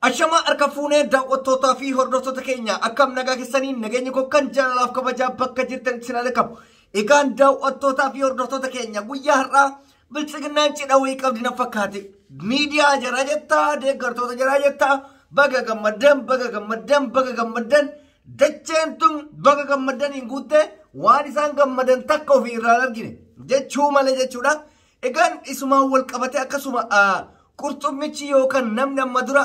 Ashama harka fuunee daawwattootaa fi hordoftoota keenya akkam nagaa keessanii nageenya koo kan jaalalaaf kabajaa bakka jirtan isin alakabu. Egaan daawwattootaa fi hordoftoota keenya guyyaa har'aa biltsiginnaan cidha wayii qabdi na fakkaate. Miidiyaa jara jettaa, deeggartoota jara jettaa, baga gammaddan, baga gammaddan, baga gammaddan, dacheen tun baga gammaddan hin guutte waan isaan gammadan takka ofii irraa argine jechuu malee jechuudha. Egaan isumaan wal qabate akkasuma qurxummichi yookaan namni amma dura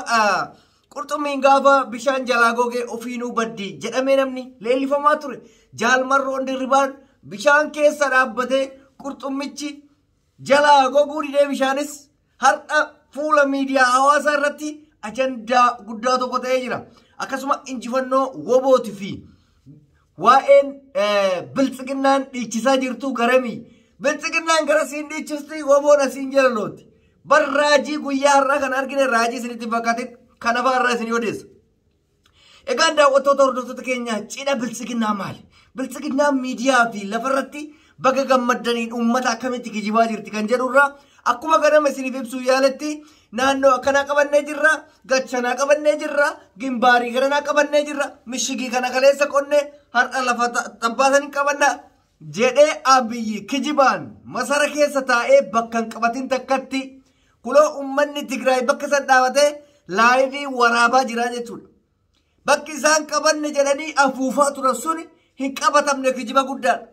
qurxummiin gaafa bishaan jalaa gogee ofiinuu baddi jedhamee namni leellifamaa ture. Jaalmarroon Dirribaan bishaan keessa dhaabbatee qurxummichi jalaa goguu didee bishaanis har'a fuula miidiyaa hawaasaa irratti ajandaa guddaa tokko ta'ee jira. Akkasuma injifannoo wobooti fi waa'een biltsiginnaan dhiichisaa jirtu garamii. Biltsiginnaan gara siin dhiichisti woboon asiin jala looti. Bar raajii guyyaa har'aa kan argine raajii isinitti fakkaatin kan afaan irraa isinii odeessa. Egaan daawwattoota hordoftoota keenya cidha biltsiginnaa maali? Biltsiginnaan miidiyaa fi lafarratti baga gammaddaniin uummata akkamitti kijibaa jirti kan jedhurraa akkuma ganama isiniif ibsuu yaaletti naannoo akkanaa qabannee jirra, gachanaa qabannee jirra, gimbaarii garanaa qabannee jirra, mishigii kana kaleessa qonnee har'a lafa xabbaasanii qabanna jedhee Abiyyi kijibaan masara keessa taa'ee bakka hin qabatin takkatti kuloo uummanni Tigraay bakka san dhaabatee laayivii waraabaa jira jechuudha. Bakki isaan qabanne jedhanii afuufaa turan suni hin qabatamne kijiba guddaadha.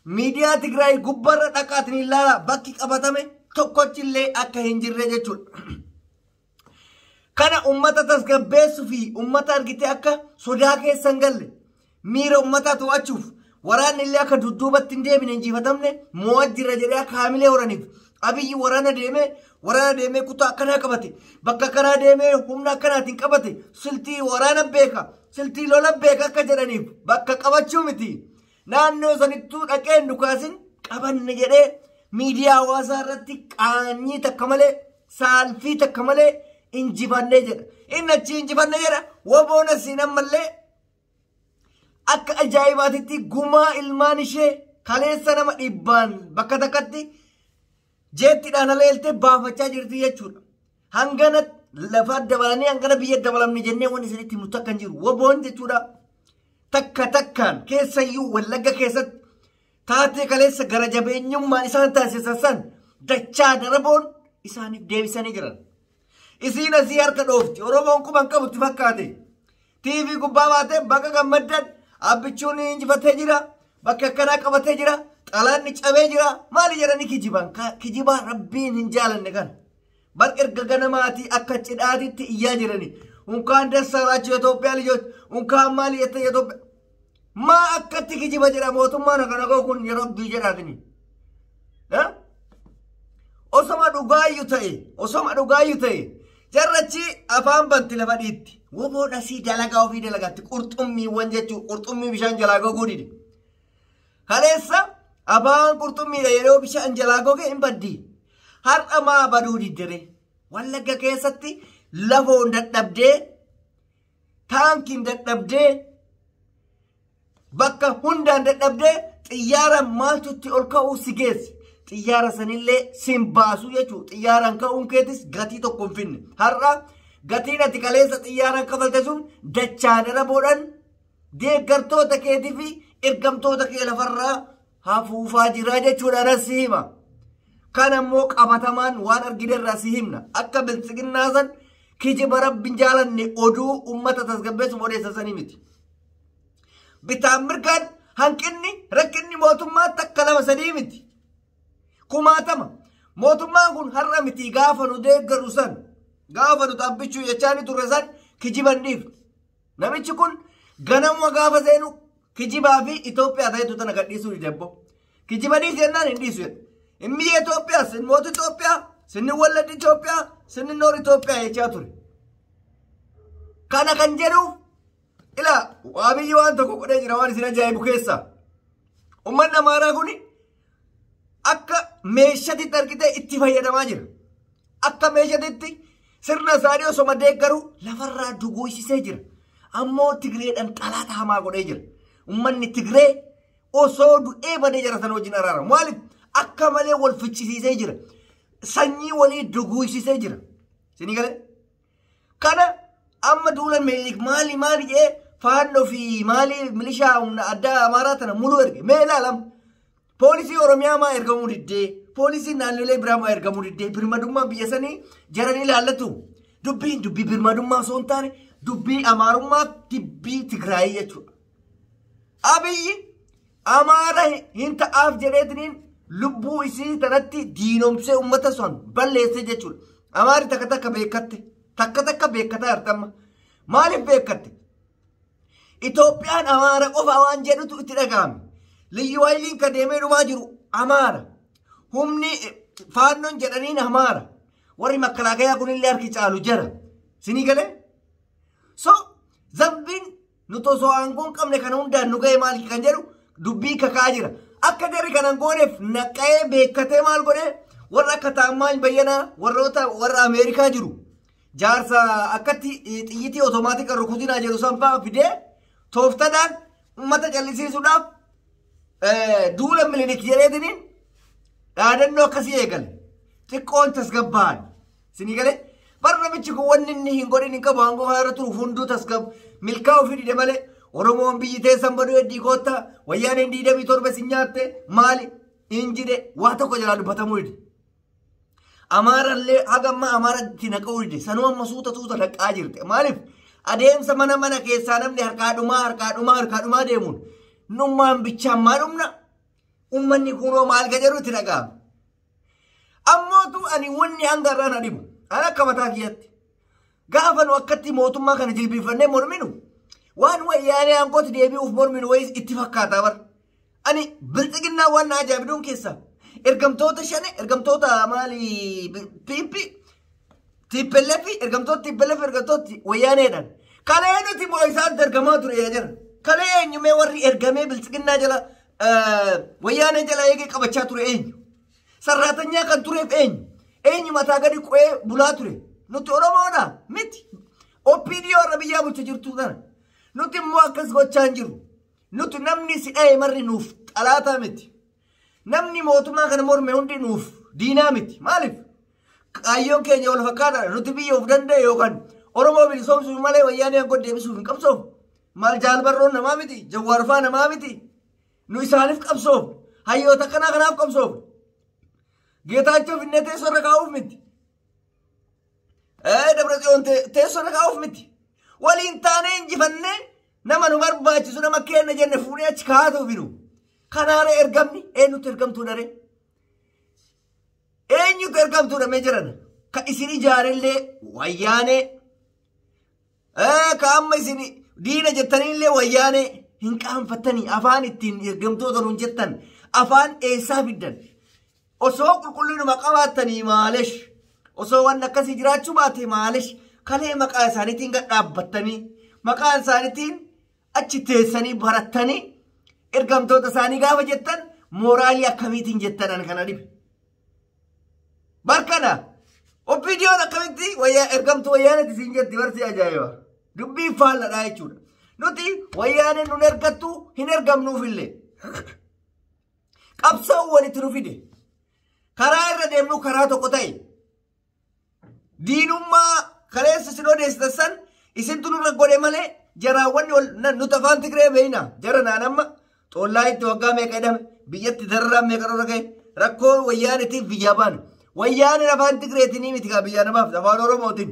Miidiyaa Tigraay gubbarra dhaqaatiin ilaala bakki qabatame tokkochillee akka hin jirre jechuudha. Kana uummata tasgabbeessuu fi uummata argite akka sodaa keessa hin galle miira uummataa to'achuuf waraanni illee akka dudduubatti hin deebine injifatamne mo'aa jira jedhee akka haamilee horaniif Abiyyi waraana deemee kutaa akkanaa qabate bakka akkanaa deemee humna akkanaatiin qabate siltii waraana beeka siltii lola beeka akka jedhaniif bakka qabachuu miti. Naannoo sanittuu dhaqeen dhukaasin qabanne jedhee miidiyaa hawaasaa irratti qaanyii takka malee saalfii takka malee injifannee jedha. Inni achi injifanne jedha woboon asiin ammallee akka ajaa'ibaatitti gumaa ilmaan ishee kaleessa nama dhibbaan bakka takkatti jeettiidhaan haleeltee baafachaa jirti jechuudha. Hangana lafa dabalanii hangana biyya dabalamne jennee wanni isinitti himnu takka hin jiru. Woboon jechuudha. Takka takkaan keessayyuu Wallagga keessatti taatee kaleessa gara jabeenyummaan isaan taasisan san dachaa daraboon isaaniif deebisanii jiran. Isiin asii harka dhoofti. Oromoon quban qabutti fakkaate. TV gubbaa baatee bakka gammaddan abbichuun injifatee jira. Bakka akkanaa qabatee jira. Xalaanni cabee jira. Maali jedhanii kijiban? Kijibaa rabbiin hin jaalanne kana. Bar erga ganamaatii akka cidhaatitti iyyaa jirani. Unkaan dassaalaachuu Itoophiyaa lijooti. Unkaan maali jette Itoophiyaa. Maa akkatti kijiba jedha mootummaan akkana ga'u kun yeroo abdii jedhaatini. Osoma dhugaayyuu ta'e jarrachi afaan banti lafa dhiitti. Woboon asii dalagaa ofii dalagaatti qurxummiiwwan jechuun qurxummii bishaan jalaa goguu dide. Kaleessa afaan qurxummiidha yeroo bishaan jalaa goge hin baddi. Har'a maa baduu diddere. Wallagga keessatti lafoon dadhabdee taankiin dadhabdee bakka hundaan dadhabdee xiyyaara maaltutti ol ka'uu si geesse. Xiyyaara sanillee sin baasu jechuudha. Xiyyaaraan ka'uun keetis gatii tokko hin finne. Har'a gatiin ati kaleessa xiyyaaraan kafalte sun dachaa daraboodhaan deeggartoota keetii fi ergamtoota kee lafarraa hafuufaa jira jechuudha anas si hima. Kan ammoo qabatamaan waan arginerraa si himna. Akka biltsiginnaa san kijiba rabbiin jaalanne oduu uummata tasgabbeessuuf odeessa sanii miti. Bitaan mirgaan hanqinni rakkinni mootummaa takka lama sadii miti. Kumaatama. Mootummaan kun har'a miti gaafa nu deeggaru san gaafa nu xabbichuu jechaa ni turre san kijiban dhiifne. Namichi kun ganamuma gaafa seenu kijibaa fi Itoophiyaa ta'etu tana gadhiisuu ni debbo. Kijiba dhiisi jennaan hin dhiisu jedha. Inni biyya Itoophiyaa, sin mootii Itoophiyaa, sinni walladdi Itoophiyaa, sinni noor Itoophiyaa jechaa ture. Kana kan jedhuuf ilaa Abiyyi waan tokko godhee jira waan isin ajaa'ibu keessa. Uummanni Amaaraa kuni akka meeshaatitti argitee itti fayyadamaa jira. Akka meeshaatitti sirna isaanii osoma deeggaruu lafarraa duguusisee jira. Ammoo Tigreedhaan xalaata hamaa godhee jira. Uummanni Tigree osoo du'ee badee jira sana wajjin araaramu. Maaliif akka malee wal fichisiisee jira. Sanyii walii duguusisee jira. Isinii galee? Kana Amma duula Minilik maali maali jee faannoo fi maali milishaa humna addaa Amaaraa tana muluu erge. Mee ilaalam. Poolisii Oromiyaa maa ergamuu diddee? Poolisii naannolee biraa maa ergamuu diddee? Birmadummaa biyya sanii jaranii ilaallatu. Dubbiin dubbii birmadummaa osoo hin taane dubbii Amaarummaa dubbii Tigraayii jechuudha. Abiyyi Amaara hin ta'aaf jedheetiniin lubbuu isii tanatti diinomsee uummata sun balleessee jechuudha. Amaarri takka takka beekatte. Takka takka beekataa jirti amma. Maaliif beekatte? Itoophiyaan Amaara qofa waan jedhutu itti dhaga'ame. Liyyu Haayiliin kan deemee dhumaa jiru Amaara. Humni faannoon jedhaniin Amaara. Warri makkalaakayaa kunillee harki caalu jara. Sinii galee? So zambiin nuti osoo aangoo hin qabne kana hundaan nu ga'e maali kan jedhu dubbii kakaa jira. Akka jarri kanan gooneef naqa'ee beekatee maal godhee warra akka Taammaany Bayyanaa warroota warra Ameerikaa jiru. Jaarsa akkatti xiyyitii otomaatika rukutinaa jedhu san fa'aa fidee tooftadhaan uummata callisiisuudhaaf duula Minilik jedheetiniin dhaadannoo akkasii eegale. Xiqqoon tasgabba'an. Sinii galee? Bara namichi kun wanni inni hin godhin hin qabu aangoo kana irra turu hunduu tasgab milkaa'uu fi dide malee Oromoon biyyi teessan baduu heddii koottaa wayyaaneen 27 sin nyaatte maali hin jide waa tokko jalaa dubbatamuu dide. Amaarallee haga ammaa Amaara itti naquu dide sanuu amma suuta suuta naqaa jirti. Maaliif adeemsa mana mana keessaa namni harkaa dhumaa harkaa dhumaa harkaa dhumaa deemuun nummaan bichaan maa dhumna uummanni kunoo maal ka jedhu itti dhaga'ama. Ammootu ani wanni hanga irraa na dhibu. Ani akka mataa kiyyatti. Gaafa nu akkatti mootummaa kana jilbiifannee morminu waan wayyaanee aangootti deebi'uuf morminu wayis itti fakkaata bara. Ani bilxiginnaa waan na ajaa'ibuun keessaa ergamtoota shane ergamtoota maali PP TPLF ergamtoota TPLF ergamtoota wayyaaneedhaan. Kalee nuti moo isaan ergamaa ture yaa jira. Kalee eenyumee warri ergamee bilxiginnaa jala wayyaanee jala eegee qabachaa ture eenyu? Sarraatanyaa kan tureef eenyu? Eenyu mataa gadi qu'ee bulaa ture? Nuti Oromoodha miti. OPDO warra biyyaa bulcha jirtu kana. Nuti immoo akkas gochaa hin jiru. Nuti namni si dha'e marri nuuf xalaataa miti. Namni mootummaa kana morme hundi nuuf diinaa miti. Maaliif? Kaayyoon keenya wal fakkaataadha. Nuti biyya of danda'e yookaan Oromoo bilisoomsuuf malee wayyaanee aangoo deebisuuf hin qabsoof. Maal jaalbarroon namaa miti? Jawwaarfaa namaa miti? Nu isaaniif qabsoof. Hayyoota kanaa kanaaf qabsoof. Geetaachoo finnee teessoo irra kaa'uuf miti. Dabratsiyoon teessoo irra kaa'uuf miti. Waliin taanee injifannee nama nu barbaachisu nama kenna jenne fuudhee achi kaa'atuuf nu. Kanaaree ergamni eenyutu ergamtuudha ree? Eenyutu ergamtuudha mee jiran? Ka isin ijaarellee wayyaanee. Ka amma isin diina jettaniillee wayyaanee hin qaanfattanii afaan ittiin ergamtoota nuun jettan afaan eessaa fiddan? Osoo qulqullinuma qabaattanii maalish? Osoo waan akkasii jiraachuu baate maalish? Kalee maqaa isaaniitiin gad dhaabbattanii maqaa isaaniitiin achi teessanii barattanii ergamtoota isaanii gaafa jettan mooraalii akkamiitiin jettan an kana dhibe. Barkana OPDO'n akkamitti ergamtuu wayyaaneeti siin jetti barsi ajaa'iba. Dubbiin faalladhaa jechuudha. Nuti wayyaaneen nun ergattu hin ergamnuufillee. Qabsoon walitti nu fide. Karaa irra deemnu karaa tokko ta'e. Diinummaa kaleessa isin odeessitan san isintu nurra godhe malee jaraawwanni ol nuti afaan Tigree beeyna. Jara naan amma xoollaa itti waggaa meeqa hidhame biyyatti dararaan meeqa nurra ga'e rakkoo wayyaanetiif biyyaa baanu. Wayyaaneen afaan Tigreetiin miti kaa biyyaa namaaf afaan Oromootiin.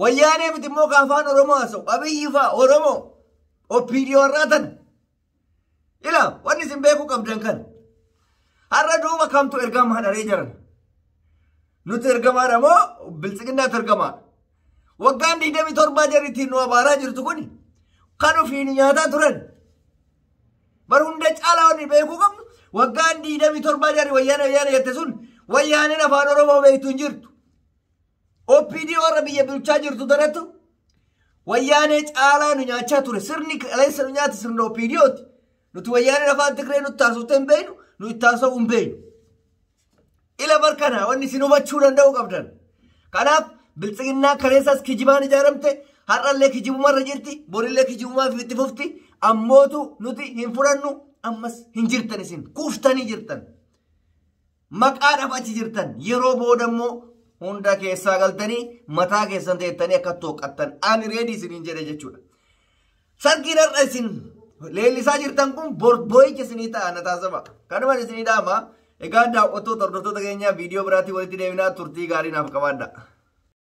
Wayyaanee miti immoo ka afaan Oromoo haasa'u Abiyyi fa'aa Oromoo OPDO warraa tana. Ilaa wanni isin beekuu qabdan kana. Har'a duuba kamtu ergamaa dharee jiran. Nuti ergamaadha moo biltsiginnaatu ergamaadha? Waggaan 27 jarri ittiin nu abaaraa jirtu kuni kan ofiin nyaataa turan. Bar hunda caalaa wanni beekuu qabnu waggaan 27 jarri wayyaana wayyaana jette sun wayyaaneen afaan Oromoo beektu hin jirtu. OPD warra biyya bulchaa jirtu tanattu wayyaanee caalaa nu nyaachaa ture. Sirni kaleessa nu nyaate sirna OPDOti. Nuti wayyaaneen afaan Tigree nutti haasofte hin beeknu, nu itti haasa'uu hin beeknu. Ila barkana wanni isin hubachuu danda'uu qabdan. Kanaaf biltsiginnaa kaleessas kijibaan ijaaramte, har'allee kijibumarra jirti, borillee kijibumaaf itti fufti. Ammootu nuti hin fudhannu, ammas hin jirtan isin kuuftanii jirtan. Maqaadhaaf achi jirtan yeroo booda immoo Hunda keessaa galtanii mataa keessan teettanii akka tooqattan ani ready isiniin jedhe jechuudha. Sargiin har'a isin leellisaa jirtan kun boo'icha isinii ta'a na taasisa. Kanuma isinii dhaama. Egaa daawwattoota, hordoftoota keenyaa, viidiyoo biraatiin walitti deebinaa, turtii gaarii naaf qabaadha.